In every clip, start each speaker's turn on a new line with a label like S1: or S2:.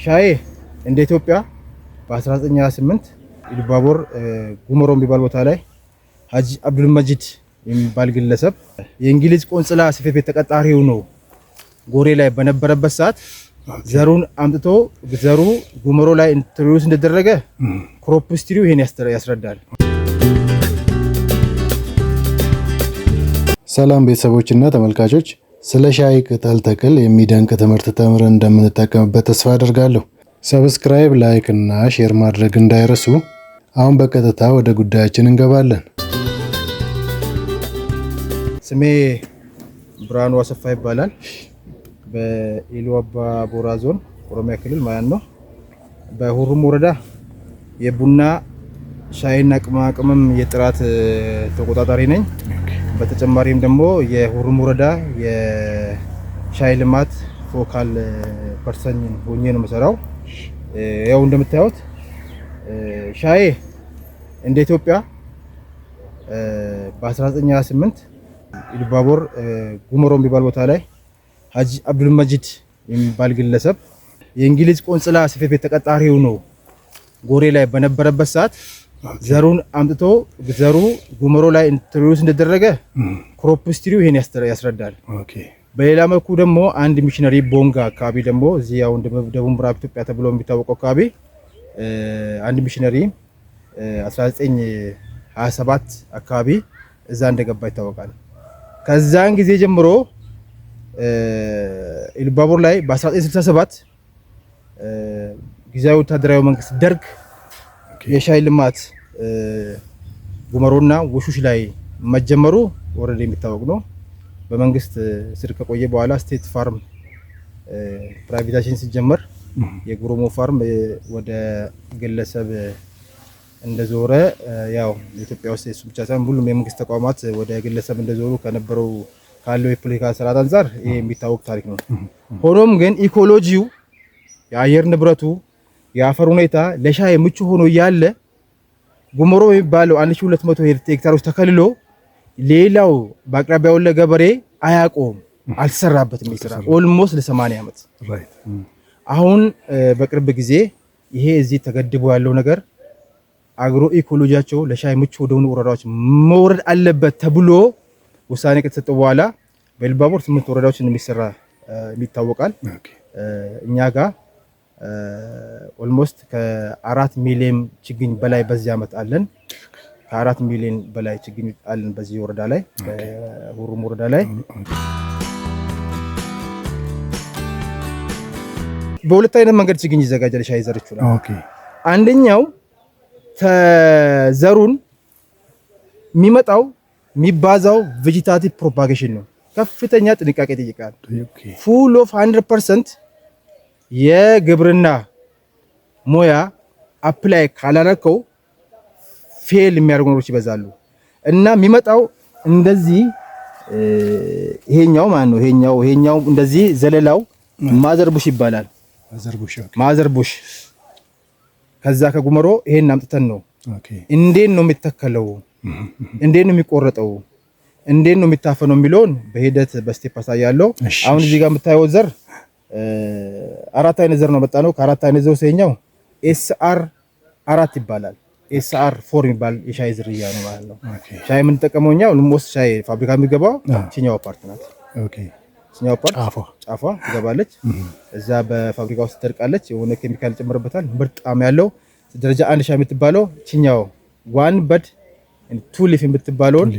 S1: ሻዬ እንደ ኢትዮጵያ በ1928 ኢሉባቦር ጉመሮ የሚባል ቦታ ላይ ሀጂ አብዱልመጂድ የሚባል ግለሰብ የእንግሊዝ ቆንጽላ ጽሕፈት ቤት ተቀጣሪ ሆኖ ጎሬ ላይ በነበረበት ሰዓት ዘሩን አምጥቶ ዘሩ ጉመሮ ላይ introduce እንደደረገ crop history ው ይሄን ያስረዳል።
S2: ሰላም ቤተሰቦችና ተመልካቾች፣ ስለ ሻይ ቅጠል ተክል የሚደንቅ ትምህርት ተምረን እንደምንጠቀምበት ተስፋ አደርጋለሁ። Subscribe፣ like እና share ማድረግ እንዳይረሱ። አሁን በቀጥታ ወደ ጉዳያችን እንገባለን።
S1: ስሜ ብርሃኑ አሰፋ ይባላል። በኢሉ አባ ቦራ ዞን፣ ኦሮሚያ ክልል ማለት ነው። በሁሩም ወረዳ የቡና፣ ሻይና ቅመማ ቅመም የጥራት ተቆጣጣሪ ነኝ። በተጨማሪም ደግሞ የሁሩም ወረዳ የሻይ ልማት focal person ሆኜ ነው የምሰራው። ያው እንደምታዩት ሻይ እንደ ኢትዮጵያ በ1928 ኢሉባቦር ጉመሮ የሚባል ቦታ ላይ ሀጂ አብዱልመጂድ የሚባል ግለሰብ የእንግሊዝ ቆንጽላ ጽሕፈት ቤት ተቀጣሪ ሆኖ ጎሬ ላይ በነበረበት ሰዓት ዘሩን አምጥቶ ዘሩ ጉመሮ ላይ introduce እንደደረገ crop history ው ይሄን ያስረዳል። በሌላ መልኩ ደግሞ አንድ ሚሽነሪ ቦንጋ አካባቢ ደግሞ እዚህ ያው ደቡብ ምዕራብ ኢትዮጵያ ተብሎ የሚታወቀው አካባቢ አንድ ሚሽነሪ 1927 አካባቢ እዛ እንደገባ ይታወቃል። ከዛን ጊዜ ጀምሮ ኢሉባቦር ላይ በ1967 ጊዜያዊ ወታደራዊ መንግስት ደርግ የሻይ ልማት ጉመሮና ውሹሽ ላይ መጀመሩ ወረደ የሚታወቅ ነው። በመንግስት ስር ከቆየ በኋላ state farm privatization ሲጀመር የጉሮሞ farm ወደ ግለሰብ እንደዞረ፣ ያው ኢትዮጵያ ውስጥ እሱ ብቻ ሳይሆን ሁሉም የመንግስት ተቋማት ወደ ግለሰብ እንደዞሩ ከነበረው ካለው የፖለቲካ ስርዓት አንጻር ይሄ የሚታወቅ ታሪክ ነው። ሆኖም ግን ecology ው፣ የአየር ንብረቱ፣ የአፈር ሁኔታ ለሻይ ምቹ ሆኖ እያለ ጉመሮ የሚባለው 1200 ሄክታሮች ተከልሎ ሌላው በአቅራቢያው ለገበሬ አያቆም፣ አልተሰራበትም። ይሰራ almost ለ80 ዓመት። አሁን በቅርብ ጊዜ ይሄ እዚህ ተገድቦ ያለው ነገር agro ecology ያቸው ለሻይ ምቹ ወደሆኑ ወረዳዎች መውረድ አለበት ተብሎ ውሳኔ ከተሰጠ በኋላ በኢሉባቦር ስምንት ወረዳዎች እንደሚሰራ ይታወቃል። እኛ ጋር almost ከ4 ሚሊዮን ችግኝ በላይ በዚህ ዓመት አለን። ከ4 ሚሊዮን በላይ ችግኝ አለን በዚህ ወረዳ ላይ፣ በሁሩም ወረዳ ላይ። በሁለት አይነት መንገድ ችግኝ ይዘጋጃል። ሻይ ዘር ይችላል። አንደኛው ዘሩን የሚመጣው የሚባዛው vegetative propagation ነው። ከፍተኛ ጥንቃቄ ይጠይቃል። Full of 100% የግብርና ሙያ apply ካላረከው fail የሚያደርጉ ነገሮች ይበዛሉ እና የሚመጣው እንደዚህ ይሄኛው ማለት ነው። ይሄኛው እንደዚህ ዘለላው mother bush ይባላል። Mother bush ከዛ ከጉመሮ ይሄን አምጥተን ነው እንዴት ነው የሚተከለው፣ እንዴት ነው የሚቆረጠው፣ እንዴት ነው የሚታፈነው የሚለውን በሂደት በ step አሳያለሁ። አሁን እዚህ ጋር የምታየው ዘር አራት አይነት ዘር ነው መጣ ነው። ከአራት አይነት ዘር ውስጥ ይሄኛው SR 4 ይባላል። SR 4 የሚባል የሻይ ዝርያ ነው ማለት ነው። ሻይ የምንጠቀመው እኛ almost ሻይ ፋብሪካ የሚገባው ችኛው part ናት። ችኛው part ጫፏ ትገባለች። እዛ በፋብሪካ ውስጥ ትደርቃለች። የሆነ ኬሚካል ይጨምርበታል። ምርጥ ጣዕም ያለው ደረጃ አንድ ሻይ የምትባለው ችኛው one bud two leaf የምትባለውን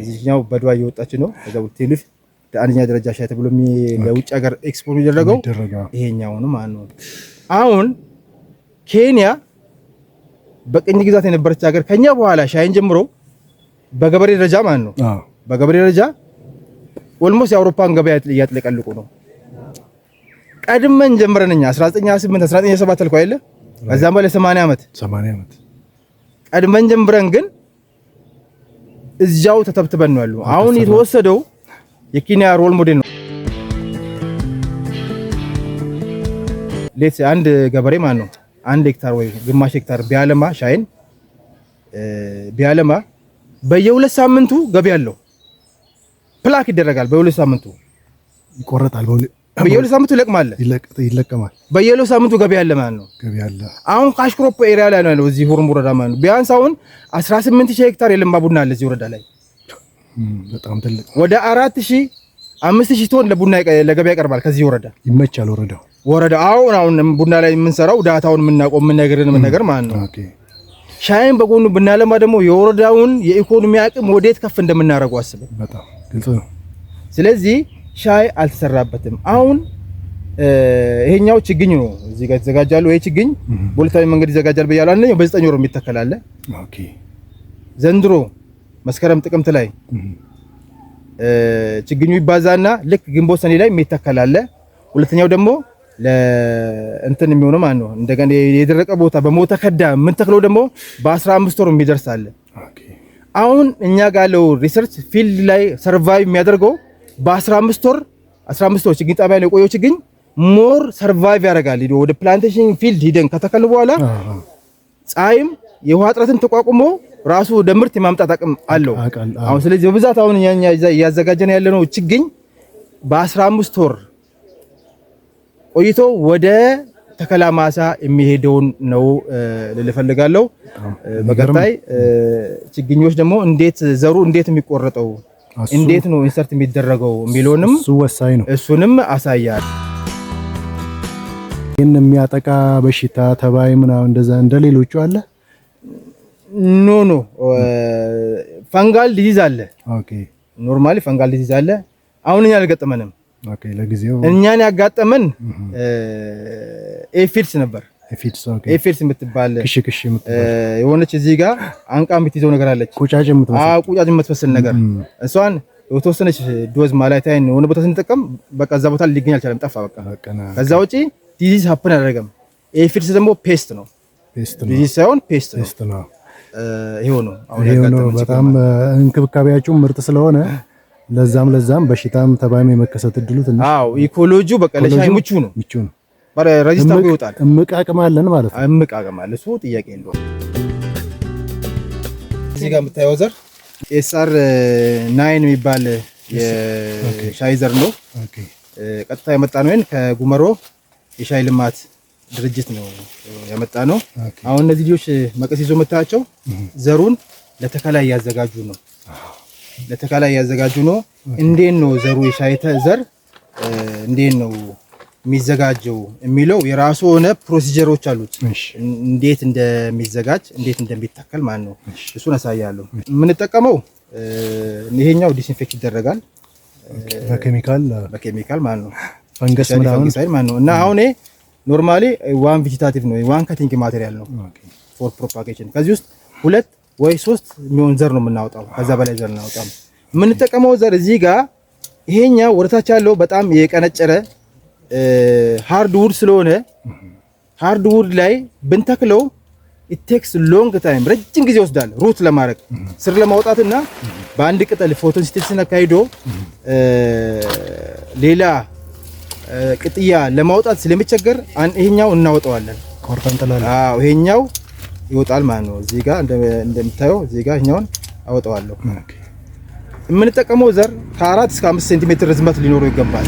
S1: እዚህኛው bud ዋ እየወጣች ነው። ከዛ two leaf አንደኛ ደረጃ ሻይ ተብሎ ለውጭ ሀገር ኤክስፖርት የሚደረገው ይሄኛው ነው ማለት ነው። አሁን ኬንያ በቅኝ ግዛት የነበረች ሀገር ከኛ በኋላ ሻይን ጀምሮ በገበሬ ደረጃ ማለት ነው፣ በገበሬ ደረጃ almost የአውሮፓን ገበያ እያጥለቀልቁ ነው። ቀድመን ጀምረን እኛ 1928 1927 አልኩህ አይደለ? ከዛም በላይ 80 ዓመት ቀድመን ጀምረን ግን እዚያው ተተብትበን ነው ያሉ። አሁን የተወሰደው የኬንያ role model ነው። Let's አንድ ገበሬ ማለት ነው 1 ሄክታር ወይ ግማሽ ሄክታር ቢያለማ፣ ሻይን ቢያለማ በየ2 ሳምንቱ ገቢ አለው። Pluck ይደረጋል። በየ2 ሳምንቱ
S2: ይቆረጣል።
S1: በየሁለት ሳምንቱ ይለቅማል፣
S2: ይለቀማል።
S1: በየሁለት ሳምንቱ ገበያ አለ ማለት ነው።
S2: ገበያ አለ።
S1: አሁን cash crop area ላይ ነው ያለው እዚህ ሁሩም ወረዳ ማለት ነው። ቢያንስ አሁን 18,000 ሄክታር የለማ ቡና አለ እዚህ ወረዳ ላይ።
S2: በጣም ትልቅ።
S1: ወደ 4000 5000 ቶን ለቡና ለገበያ ይቀርባል ከዚህ ወረዳ።
S2: ይመቻል ወረዳው።
S1: ወረዳ አሁን ቡና ላይ የምንሰራው data ውን የምናውቀው የምንነግርን ነገር ማለት ነው።
S2: Okay።
S1: ሻይን በጎኑ ብናለማ ደግሞ የወረዳውን የኢኮኖሚ አቅም ወዴት ከፍ እንደምናደርገው አስበው።
S2: በጣም ግልጽ ነው።
S1: ስለዚህ ሻይ አልተሰራበትም። አሁን ይሄኛው ችግኝ ነው እዚህ ጋር የተዘጋጃሉ። ይሄ ችግኝ በሁለታዊ መንገድ ይዘጋጃል ብያለሁ። አንደኛው በ9 ወር የሚተከል አለ። ዘንድሮ መስከረም ጥቅምት ላይ ችግኙ ይባዛና ልክ ግንቦት ሰኔ ላይ የሚተከል አለ። ሁለተኛው ደግሞ ለእንትን የሚሆነው ማለት ነው። እንደገና የደረቀ ቦታ በሞተ ከዳ የምንተክለው ደግሞ በ15 ወር የሚደርስ አለ። አሁን እኛ ጋር ያለው research field ላይ survive የሚያደርገው በ15 ወር፣ 15 ወር ችግኝ ጣቢያ ላይ የቆየው ችግኝ more survive ያደርጋል። ሄዶ ወደ plantation field ሂደን ከተከልን በኋላ ፀሐይም የውሃ እጥረትን ተቋቁሞ ራሱ ወደ ምርት የማምጣት አቅም አለው። አሁን ስለዚህ በብዛት አሁን እኛ እያዘጋጀን ያለነው ችግኝ በ15 ወር ቆይቶ ወደ ተከላ ማሳ የሚሄደውን ነው ልል እፈልጋለሁ። በቀጣይ ችግኞች ደግሞ እንዴት ዘሩ እንዴት የሚቆረጠው፣ እንዴት ነው insert የሚደረገው የሚለውንም
S2: እሱ ወሳኝ ነው።
S1: እሱንም አሳያል።
S2: ይህን የሚያጠቃ በሽታ፣ ተባይ ምናምን እንደዛ እንደ ሌሎቹ አለ?
S1: No, fungal disease አለ። Normally fungal disease አለ። አሁን እኛ አልገጠመንም።
S2: Okay፣ ለጊዜው።
S1: እኛን ያጋጠመን aphids ነበር።
S2: Aphids, okay።
S1: Aphids የምትባል
S2: ክሽ ክሽ የምትባል
S1: የሆነች እዚህ ጋር አንቃ የምትይዘው ነገር አለች።
S2: ቁጫጭ የምትመስል።
S1: አዎ፣ ቁጫጭ የምትመስል ነገር። እሷን የተወሰነች dose malathion የሆነ ቦታ ስንጠቀም በቃ እዛ ቦታ ሊገኝ አልቻለም፣ ጠፋ በቃ። ከዛ ውጪ disease happen አላደረገም። Aphids ደግሞ pest ነው።
S2: Pest ነው።
S1: Disease ሳይሆን pest ነው።
S2: Pest ነው።
S1: ይሄው ነው አሁን
S2: ይሄው ነው።
S1: ያጋጠመን ችግር
S2: በጣም
S1: ማለት ነው።
S2: እንክብካቤያቸው ምርጥ ስለሆነ ለዛም ለዛም በሽታም ተባይም የመከሰት እድሉ ትንሽ
S1: አዎ፣ ecology ው በቃ ለሻይ ምቹ ነው።
S2: ምቹ ነው።
S1: Resist አድርጎ ይወጣል።
S2: እምቅ አቅም አለን ማለት ነው።
S1: እምቅ አቅም አለ። እሱ ጥያቄ የለውም። እዚህ ጋር የምታየው ዘር SR 9 የሚባል የሻይ ዘር ነው። ቀጥታ የመጣ ነው። ይሄን ከጉመሮ የሻይ ልማት ድርጅት ነው ያመጣ ነው። አሁን እነዚህ ልጆች መቀስ ይዞ የምታያቸው ዘሩን ለተከላ እያዘጋጁ ነው። ለተከላ እያዘጋጁ ነው። እንዴት ነው ዘሩ፣ የሻይ ዘር እንዴት ነው የሚዘጋጀው የሚለው የራሱ የሆነ procedure ኦች አሉት። እንዴት እንደሚዘጋጅ፣ እንዴት እንደሚተከል ማለት ነው። እሱን አሳያለሁ። የምንጠቀመው ይሄኛው disinfect ይደረጋል።
S2: በኬሚካል።
S1: በኬሚካል ማለት ነው።
S2: ፈንገስ ምናምን
S1: Fungicide ማለት ነው። እና አሁን normally one vegetative ነው፣ one cutting material ነው for propagation። ከዚህ ውስጥ ሁለት ወይ ሶስት የሚሆን ዘር ነው የምናወጣው። ከዛ በላይ ዘር እናወጣም። የምንጠቀመው ዘር እዚህ ጋር ይሄኛው ወደታች ያለው በጣም የቀነጨረ hard wood ስለሆነ hard wood ላይ ብንተክለው it takes long time፣ ረጅም ጊዜ ይወስዳል root ለማድረግ፣ ስር ለማውጣትና በአንድ ቅጠል photosynthesis ን አካሂዶ ሌላ ቅጥያ ለማውጣት ስለሚቸገር ይሄኛው እናወጣዋለን።
S2: ቆርጠን ጥላለን።
S1: አዎ፣ ይሄኛው ይወጣል ማለት ነው። እዚህ ጋር እንደምታየው እዚህ ጋር ይሄኛውን አወጣዋለሁ። የምንጠቀመው ዘር ከ4 እስከ 5 ሴንቲሜትር ርዝመት ሊኖረው ይገባል።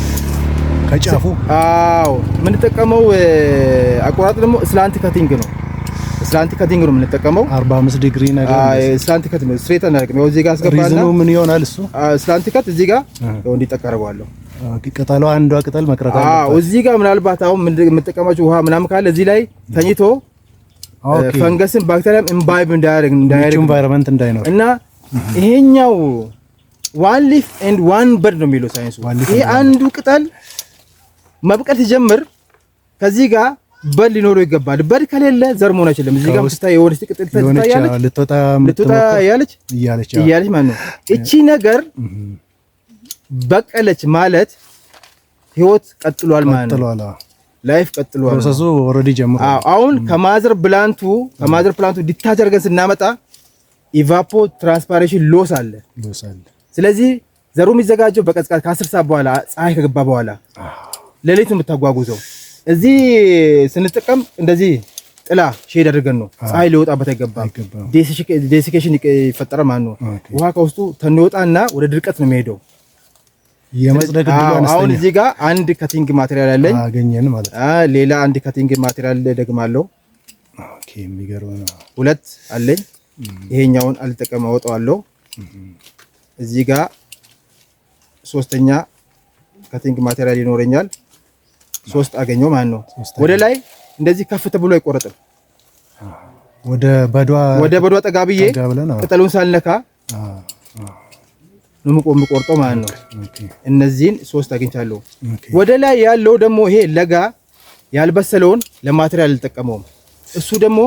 S2: ከጫፉ።
S1: አዎ፣ የምንጠቀመው አቆራረጥ ደግሞ slant cutting ነው። Slant cutting ነው የምንጠቀመው።
S2: 45 ዲግሪ ነገር።
S1: አይ፣ slant cut ነው፣ straight አናደርግም። ያው እዚህ ጋር አስገባና
S2: Reason ኡ ምን ይሆናል እሱ?
S1: Slant cut እዚህ ጋር ያው እንዲጠቅ አደርገዋለሁ።
S2: Okay፣ ቅጠሏ አንዷ ቅጠል መቅረት
S1: አዎ፣ እዚህ ጋር ምናልባት አሁን የምንጠቀማቸው ውሃ ምናምን ካለ እዚህ ላይ ተኝቶ ፈንገስን ባክቴሪያም imbibe እንዳያደርግ
S2: ምቹ
S1: እንዳያደርግ
S2: environment እንዳይኖር።
S1: እና ይሄኛው one leaf and one bud ነው የሚለው ሳይንሱ።
S2: One leaf
S1: ይሄ
S2: and one
S1: አንዱ ቅጠል መብቀል ሲጀምር ከዚህ ጋር bud ሊኖረው ይገባል። Bud ከሌለ ዘር መሆን አይችልም። እዚህ ጋር
S2: ከውስጥ
S1: ስታይ የሆነች ቅጠል
S2: የሆነች
S1: ትታያለች፣
S2: ልትወጣ
S1: ልትወጣ
S2: የምትሞክር
S1: እያለች
S2: እያለች
S1: እያለች ማለት ነው። እቺ ነገር በቀለች ማለት ህይወት ቀጥሏል ማለት ነው።
S2: ቀጥሏል።
S1: Life ቀጥሏል።
S2: Process ኡ already ጀምሯል።
S1: አዎ፣ አሁን ከ mother plant ኡ detach አድርገን ስናመጣ evapotranspiration loss አለ።
S2: Loss አለ።
S1: ስለዚህ ዘሩ የሚዘጋጀው በቀዝቃዛ ከ10 ሰዓት በኋላ፣ ፀሐይ ከገባ በኋላ ሌሊት ነው የምታጓጉዘው። እዚህ ስንጠቀም እንደዚህ ጥላ shade አድርገን ነው፣ ፀሐይ ሊወጣበት አይገባም።
S2: አይገባም።
S1: Desiccation ይፈጠራል ማለት ነው። ውሃ ከውስጡ ተንወጣና ወደ ድርቀት ነው የሚሄደው።
S2: የመጽደቅ እድሉ አነስተኛ።
S1: አሁን እዚህ ጋር አንድ cutting material አለኝ።
S2: አገኘን ማለት ነው።
S1: ሌላ አንድ cutting material ደግማለሁ።
S2: Okay፣ የሚገርም ነው።
S1: ሁለት አለኝ። ይሄኛውን አልጠቀም አወጣዋለሁ። እዚህ ጋር ሶስተኛ cutting material ይኖረኛል። ሶስት አገኘው ማለት ነው። ወደ ላይ እንደዚህ ከፍ ተብሎ አይቆረጥም።
S2: ወደ bud ዋ
S1: ወደ bud ዋ ጠጋ ብዬ ቅጠሉን ሳልነካ ነው የምቆርጠው ማለት ነው። እነዚህን ሶስት አግኝቻለሁ። ወደ ላይ ያለው ደግሞ ይሄ ለጋ ያልበሰለውን ለ material አልጠቀመውም። እሱ ደግሞ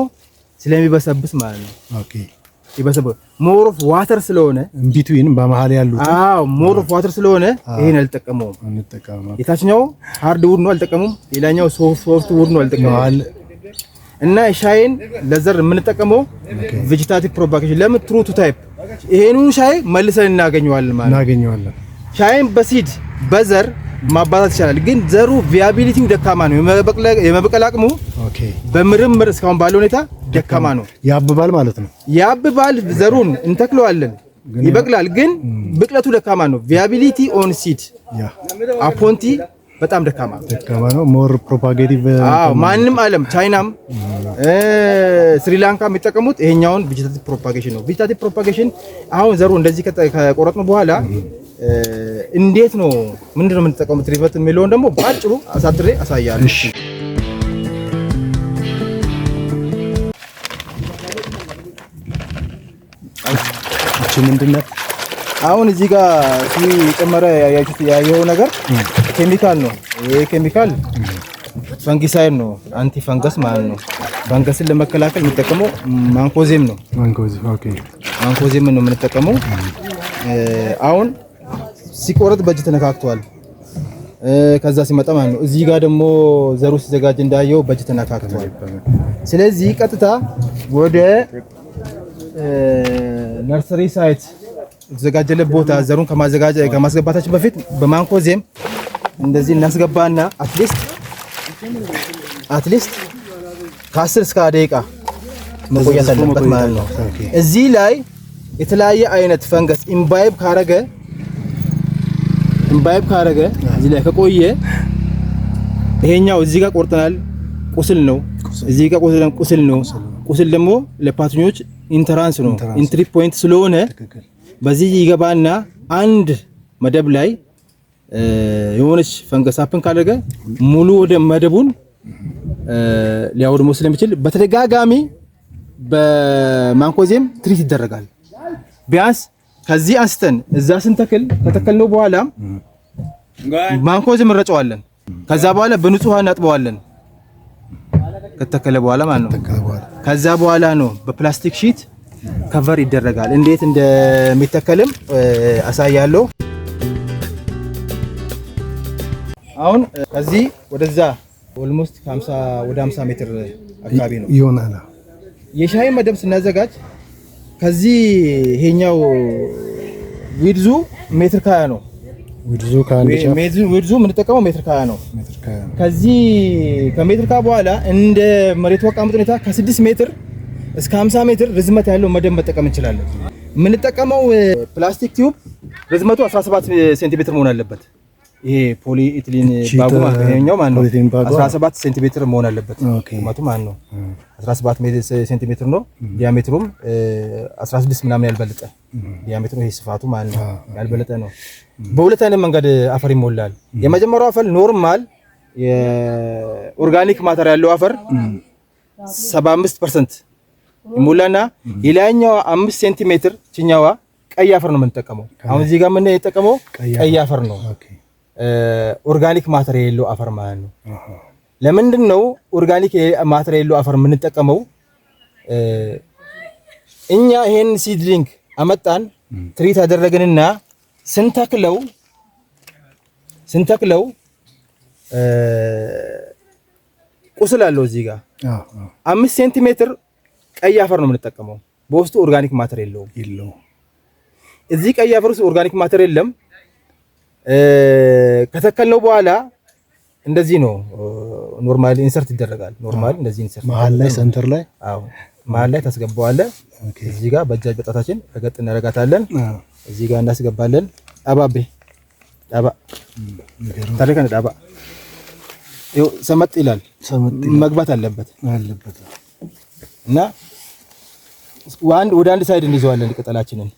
S1: ስለሚበሰብስ ማለት ነው።
S2: Okay፣
S1: ይበሰብስ more of water ስለሆነ
S2: Between በመሃል ያሉት።
S1: አዎ፣ more of water ስለሆነ ይሄን አልጠቀመውም። የታችኛው hard wood ነው፣ አልጠቀሙም። ሌላኛው soft wood ነው፣ አልጠቀሙም። እና ሻይን ለዘር የምንጠቀመው vegetative propagation ለምን true to type ይሄንን ሻይ መልሰን እናገኘዋለን ማለት
S2: እናገኘዋለን።
S1: ሻይን በ seed በዘር ማባዛት ይቻላል፣ ግን ዘሩ viability ው ደካማ ነው። የመብቀል አቅሙ በምርምር እስካሁን ባለው ሁኔታ ደካማ ነው።
S2: ያብባል ማለት ነው።
S1: ያብባል፣ ዘሩን እንተክለዋለን፣ ይበቅላል፣ ግን ብቅለቱ ደካማ ነው። Viability on seed አፖንቲ በጣም ደካማ ነው።
S2: ደካማ ነው። More propagative።
S1: አዎ፣ ማንም ዓለም ቻይናም ስሪላንካ የሚጠቀሙት ይሄኛውን vegetative propagation ነው። Vegetative propagation አሁን ዘሩ እንደዚህ ከቆረጥነው በኋላ እንዴት ነው፣ ምንድን ነው የምንጠቀሙት treatment የሚለውን ደግሞ በአጭሩ አሳጥሬ አሳያለሁ።
S2: እሺ። እቺ ምንድን ናት?
S1: አሁን እዚህ ጋር ሲጨመረ ያያችሁት ያየው ነገር ኬሚካል ነው። ይሄ ኬሚካል fungicide ነው፣ anti fungus ማለት ነው። ፈንገስን ለመከላከል የምንጠቀመው mancozeb ነው።
S2: Mancozeb፣ okay።
S1: Mancozeb ነው የምንጠቀመው። አሁን ሲቆረጥ በእጅ ተነካክቷል። ከዛ ሲመጣ ማለት ነው። እዚህ ጋር ደግሞ ዘሩ ሲዘጋጅ እንዳየው በእጅ ተነካክቷል። ስለዚህ ቀጥታ ወደ nursery site የተዘጋጀለት ቦታ ዘሩን ከማስገባታችን በፊት በ mancozeb እንደዚህ እናስገባና at least ከ10 እስከ ደቂቃ መቆየት አለበት ማለት ነው። እዚህ ላይ የተለያየ አይነት ፈንገስ imbibe ካረገ እዚህ ላይ ከቆየ ይሄኛው እዚህ ጋር ቆርጠናል፣ ቁስል ነው። እዚህ ጋር ቆርጠናል፣ ቁስል ነው። ቁስል ደግሞ ለ pathogen ኦች entrance ነው፣ entry point ስለሆነ በዚህ ይገባና አንድ መደብ ላይ የሆነች ፈንገስ happen ካደረገ ሙሉ ወደ መደቡን ሊያወድመው ስለሚችል በተደጋጋሚ በ mancozeb treat ይደረጋል። ቢያንስ ከዚህ አንስተን እዛ ስንተክል ከተከልነው በኋላ mancozeb እንረጨዋለን። ከዛ በኋላ በንጹህ ውሃ እናጥበዋለን። ከተከለ በኋላ ማለት ነው። ከዛ በኋላ ነው በ plastic sheet cover ይደረጋል። እንዴት እንደሚተከልም አሳያለሁ። አሁን ከዚህ ወደዛ almost ከ50 ወደ 50 ሜትር አካባቢ ነው
S2: ይሆናል።
S1: የሻይ መደብ ስናዘጋጅ ከዚህ ይሄኛው ዊድዙ ሜትር ከ20 ነው።
S2: ዊድዙ ከአንድ ጫፍ
S1: ዊድዙ የምንጠቀመው ሜትር ከ20 ነው። ከዚህ ከሜትር ከ በኋላ እንደ መሬቱ አቀማመጥ ሁኔታ ከ6 ሜትር እስከ 50 ሜትር ርዝመት ያለው መደብ መጠቀም እንችላለን። የምንጠቀመው plastic tube ርዝመቱ 17 ሴንቲሜትር መሆን አለበት። ይሄ polyethylene bag ኡ ማለት ነው። ይሄኛው ማለት ነው 17 ሴንቲሜትር መሆን አለበት ቁመቱ ማለት ነው። 17 ሴንቲሜትር ነው። diameter ኡም 16 ምናምን ያልበለጠ diameter ኡ ይሄ ስፋቱ ማለት ነው ያልበለጠ ነው። በሁለት አይነት መንገድ አፈር ይሞላል። የመጀመሪያው አፈር normal የ organic matter ያለው አፈር 75% ይሞላና የላይኛው 5 ሴንቲሜትር ችኛዋ ቀይ አፈር ነው የምንጠቀመው። አሁን እዚህ ጋር የምንጠቀመው ቀይ አፈር ነው። Organic matter የሌለው አፈር ማለት ነው። ለምንድን ነው organic matter የሌለው አፈር የምንጠቀመው? እኛ ይሄን seedling አመጣን treat አደረግንና ስንተክለው ቁስል አለው እዚህ ጋር 5 ሴንቲሜትር ቀይ አፈር ነው የምንጠቀመው። በውስጡ organic matter የለውም። እዚህ ቀይ አፈር ውስጥ organic matter የለም። ከተከልነው በኋላ እንደዚህ ነው normally insert ይደረጋል። Normally እንደዚህ insert
S2: መሃል ላይ፣ center ላይ።
S1: አዎ፣ መሃል ላይ ታስገባዋለህ። እዚህ ጋር በእጃ በጣታችን ረገጥ እናደርጋታለን። እዚህ ጋር እናስገባለን። አባቤ Dhaaba. Tarree kana dhaaba. ይኸው ሰመጥ ይላል።
S2: ሰመጥ
S1: መግባት አለበት።
S2: አለበት።
S1: እና ወደ አንድ side እንይዘዋለን ቅጠላችንን።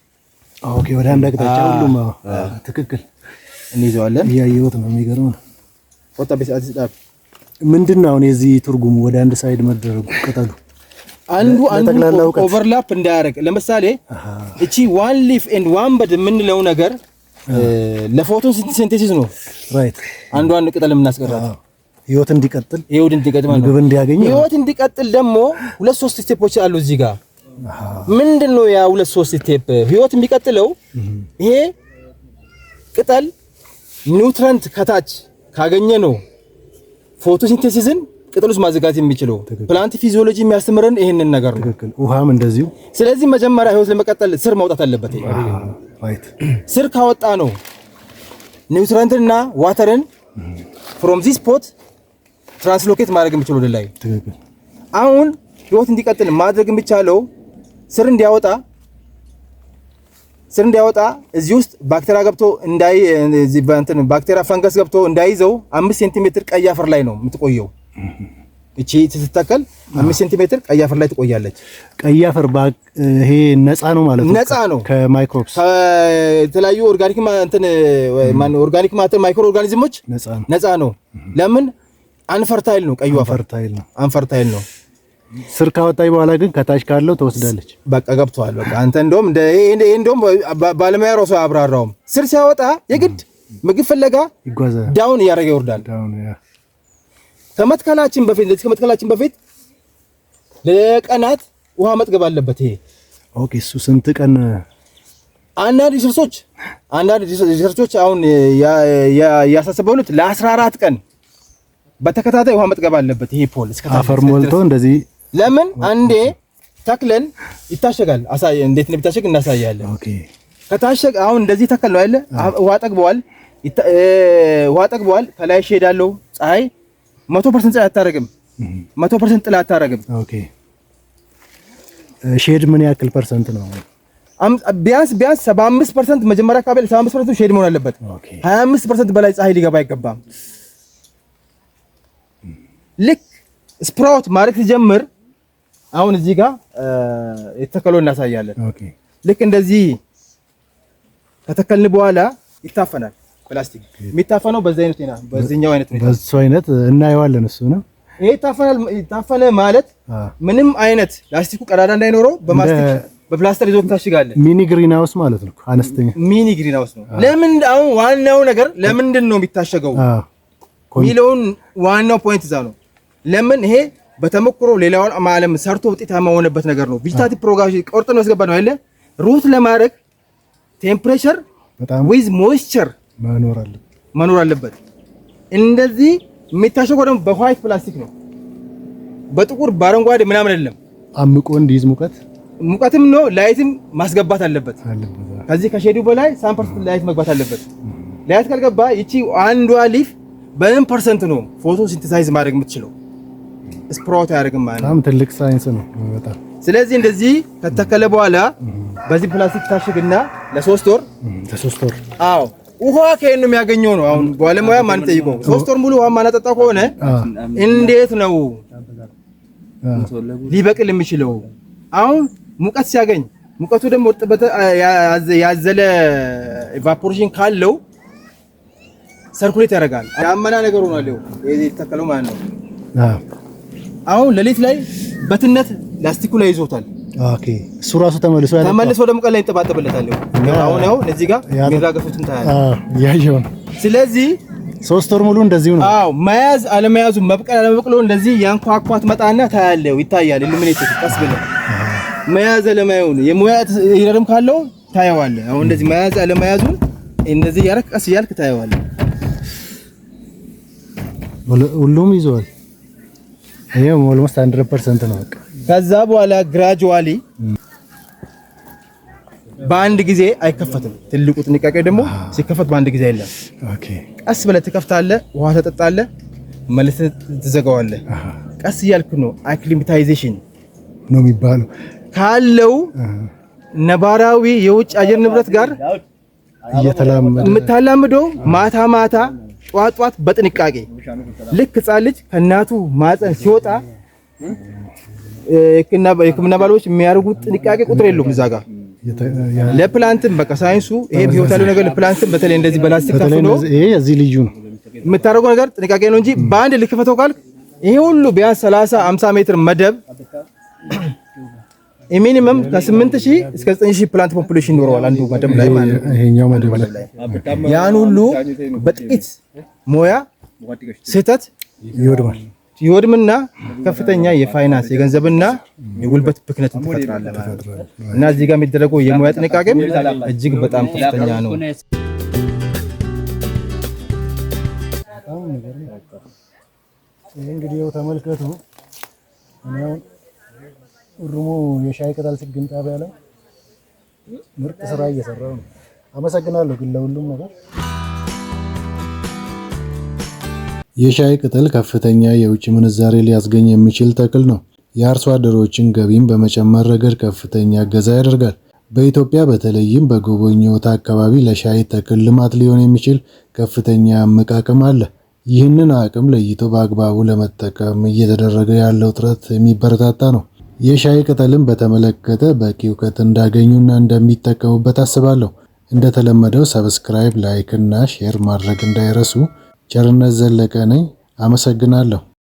S2: Okay፣ ወደ አንድ አቅጣጫ ሁሉም። አዎ፣ ትክክል።
S1: እንይዘዋለን።
S2: እያየሁት ነው። የሚገርም ነው።
S1: ቆጣ ቤት ዳብ።
S2: ምንድን ነው አሁን የዚህ ትርጉሙ ወደ አንድ side መደረጉ ቅጠሉ?
S1: አንዱ አንዱ
S2: ለጠቅላላ እውቀት።
S1: Overlap እንዳያደርግ። ለምሳሌ እቺ one leaf and one bud የምንለው ነገር ለ photosynthesis ነው። አንዷን ቅጠል የምናስቀራት
S2: ህይወት እንዲቀጥል።
S1: ህይወት እንዲቀጥል ማለት ነው።
S2: ምግብ እንዲያገኝ።
S1: ህይወት እንዲቀጥል ደግሞ ሁለት ሶስት step ኦች አሉ እዚህ ጋር። ምንድን ነው ያ ሁለት ሶስት step? ህይወት የሚቀጥለው ይሄ ቅጠል nutrient ከታች ካገኘ ነው photosynthesis ን ቅጠል ውስጥ ማዘጋጀት የሚችለው። Plant physiology የሚያስተምረን ይሄንን ነገር ነው።
S2: ትክክል። ውሃም እንደዚሁ።
S1: ስለዚህ መጀመሪያ ህይወት ለመቀጠል ስር ማውጣት አለበት። ይሄ ስር ካወጣ ነው nutrient ንና water ን from this pot translocate ማድረግ የሚችለው ወደ ላይ። አሁን ህይወት እንዲቀጥል ማድረግ የሚቻለው ስር እንዲያወጣ እዚህ ውስጥ ባክቴሪያ ገብቶ እንዳይ፣ እዚህ በእንትን ባክቴሪያ ፈንገስ ገብቶ እንዳይዘው 5 ሴንቲሜትር ቀይ አፈር ላይ ነው የምትቆየው። እቺ ስትተከል 5 ሴንቲሜትር ቀይ አፈር ላይ ትቆያለች።
S2: ቀይ አፈር ይሄ ነፃ ነው ማለት ነው።
S1: ነፃ ነው።
S2: ከ microbes።
S1: ከተለያዩ organic እንትን ማን organic matter microorganism ኦች
S2: ነፃ ነው።
S1: ነፃ ነው። ለምን? Unfertile ነው ቀዩ አፈር።
S2: Fertile ነው።
S1: Unfertile ነው።
S2: ስር ካወጣች በኋላ ግን ከታች ካለው ትወስዳለች።
S1: በቃ ገብተዋል። በቃ አንተ እንደውም እንደ ይሄ እንደውም ባለሙያ ራሱ አያብራራውም። ስር ሲያወጣ የግድ ምግብ ፍለጋ
S2: ይጓዛል።
S1: Down እያደረገ ይወርዳል።
S2: Down, yeah.
S1: ከመትከላችን በፊት እንደዚህ ከመትከላችን በፊት ለቀናት ውሃ መጥገብ አለበት። ይሄ
S2: Okay፣ እሱ ስንት ቀን?
S1: አንዳንድ research ኦች አሁን ያሳሰበሉት ለ14 ቀን በተከታታይ ውሃ መጥገብ አለበት። ይሄ pole እስከ ታች
S2: አፈር ሞልቶ እንደዚህ።
S1: ለምን? አንዴ ተክለን ይታሸጋል። አሳይ፣ እንዴት እንደሚታሸግ እናሳያለን። ከታሸገ አሁን እንደዚህ ተከል ነው አይደለ? ውሃ ጠግበዋል፣ ውሃ ጠግበዋል። ከላይ shade አለው። ፀሐይ 100% ፀሐይ አታረግም፣ 100% ጥላ አታረግም።
S2: Okay፣ shade ምን ያክል percent ነው?
S1: ቢያንስ ቢያንስ 75% መጀመሪያ አካባቢ ላይ 75% shade መሆን አለበት። 25% በላይ ፀሐይ ሊገባ አይገባም። ልክ sprout ማድረግ ሲጀምር አሁን እዚህ ጋር የተተከለው እናሳያለን። ልክ እንደዚህ ከተከልን በኋላ ይታፈናል። ፕላስቲክ የሚታፈነው በዚህ አይነት ሁኔታ፣ በዚህኛው አይነት ሁኔታ።
S2: በሱ አይነት እናየዋለን። እሱ ነው።
S1: ይሄ ይታፈናል። ይታፈነ ማለት ምንም አይነት ላስቲኩ ቀዳዳ እንዳይኖረው በማስቲክ በፕላስተር ይዞ ታሽጋለህ።
S2: Mini greenhouse ማለት ነው። አነስተኛ
S1: Mini greenhouse ነው። ለምን አሁን ዋናው ነገር ለምንድን ነው የሚታሸገው የሚለውን ዋናው point እዛ ነው። ለምን? ይሄ በተሞክሮ ሌላውን ዓለም ሰርቶ ውጤታማ የሆነበት ነገር ነው። Vegetative propagation ቆርጠን ነው ያስገባ ነው አይደለ? Root ለማድረግ temperature
S2: በጣም
S1: with moisture
S2: መኖር አለበት።
S1: መኖር አለበት። እንደዚህ የሚታሸገው ደግሞ በ white plastic ነው። በጥቁር በአረንጓዴ ምናምን አይደለም።
S2: አምቆ እንዲይዝ ሙቀት።
S1: ሙቀትም ነው light ም ማስገባት አለበት።
S2: አለበት።
S1: ከዚህ ከ shade ኡ በላይ some percent light መግባት አለበት። Light ካልገባ ይቺ አንዷ leaf በምን percent ነው photosynthesize ማድረግ የምትችለው? Sprout አያደርግም ማለት ነው።
S2: በጣም ትልቅ ሳይንስ ነው። በጣም።
S1: ስለዚህ እንደዚህ ከተከለ በኋላ በዚህ ፕላስቲክ ታሽግና ለ3 ወር።
S2: ለ3 ወር።
S1: አዎ፣ ውሃ ከየት ነው የሚያገኘው ነው አሁን ባለሙያ ማን ጠይቀው። 3 ወር ሙሉ ውሃ ማናጠጣ ከሆነ እንዴት ነው ሊበቅል የሚችለው? አሁን ሙቀት ሲያገኝ ሙቀቱ ደግሞ እርጥበት ያዘለ evaporation ካለው circulate ያደርጋል። ዳመና ነገር ሆኗል። ይኸው ይሄ የተተከለው ማለት ነው። አሁን ሌሊት ላይ በትነት ላስቲኩ ላይ ይዞታል።
S2: Okay፣ እሱ ራሱ ተመልሶ ያጠጣዋል።
S1: ተመልሶ ደግሞ ቀን ላይ ይንጠባጠብለታል። ይኸው አሁን ያው እዚህ ጋር የሚራገፉትን ታያለህ።
S2: አዎ፣ እያየሁ ነው።
S1: ስለዚህ
S2: 3 ወር ሙሉ እንደዚሁ ነው።
S1: አዎ፣ መያዝ አለመያዙ መብቀል አለመብቀሉ እንደዚህ ያንኳኳት መጣና ታያለህ፣ ይታያል። Illuminated ቀስ ብለህ መያዝ አለመያዙን የሙያ error ም ካለው ታየዋለህ። አሁን እንደዚህ መያዝ አለመያዙን እንደዚህ እያደረክ ቀስ እያልክ ታየዋለህ።
S2: ሁሉም ይዘዋል። ይሄ almost 100% ነው በቃ።
S1: ከዛ በኋላ gradually በአንድ ጊዜ አይከፈትም። ትልቁ ጥንቃቄ ደግሞ ሲከፈት በአንድ ጊዜ አይደለም። ቀስ ብለህ ትከፍታለህ፣ ውሃ ትጠጣለህ፣ መልሰህ ትዘጋዋለህ። ቀስ እያልክ ነው acclimatization
S2: ነው የሚባለው።
S1: ካለው ነባራዊ የውጭ አየር ንብረት ጋር።
S2: እየተላመደ
S1: የምታላምደው ማታ ማታ ጧት ጧት በጥንቃቄ፣ ልክ ህፃን ልጅ ከእናቱ ማህፀን ሲወጣ የሕክምና ባለሙያዎች የሚያደርጉት ጥንቃቄ ቁጥር የለውም እዛ ጋር። ለ plant ም በቃ ሳይንሱ ይሄ ህይወት ያለው ነገር ለ plant ም በተለይ እንደዚህ በላስቲክ
S2: በተለይ
S1: ታፍኖ
S2: ይሄ የዚህ ልዩ ነው።
S1: የምታደርገው ነገር ጥንቃቄ ነው እንጂ በአንድ ልክፈተው ካልክ ይሄ ሁሉ ቢያንስ 30 50 ሜትር መደብ minimum ከ8000 እስከ 9000 plant population ይኖረዋል አንዱ መደብ ላይ ማለት ነው።
S2: ይሄኛው መደብ ላይ።
S1: ያን ሁሉ በጥቂት ሙያ ስህተት
S2: ይወድማል።
S1: ይወድምና ከፍተኛ የፋይናንስ፣ የገንዘብና የጉልበት ብክነትን ትፈጥራለህ ማለት ነው። እና እዚህ ጋር የሚደረገው የሙያ ጥንቃቄም እጅግ በጣም ከፍተኛ ነው።
S2: ይሄ እንግዲህ ይኸው ተመልከቱ። እኔ አሁን ኡሩሙ የሻይ ቅጠል ችግኝ ጣቢያ ላይ ምርጥ ስራ እየሰራው ነው። አመሰግናለሁ ግን ለሁሉም ነገር። የሻይ ቅጠል ከፍተኛ የውጭ ምንዛሬ ሊያስገኝ የሚችል ተክል ነው። የአርሶ አደሮችን ገቢም በመጨመር ረገድ ከፍተኛ እገዛ ያደርጋል። በኢትዮጵያ በተለይም በጎበኘሁት አካባቢ ለሻይ ተክል ልማት ሊሆን የሚችል ከፍተኛ እምቅ አቅም አለ። ይህንን አቅም ለይቶ በአግባቡ ለመጠቀም እየተደረገ ያለው ጥረት የሚበረታታ ነው። የሻይ ቅጠልን በተመለከተ በቂ እውቀት እንዳገኙና እንደሚጠቀሙበት አስባለሁ። እንደተለመደው subscribe፣ like እና share ማድረግ እንዳይረሱ። ቸርነት ዘለቀ ነኝ። አመሰግናለሁ።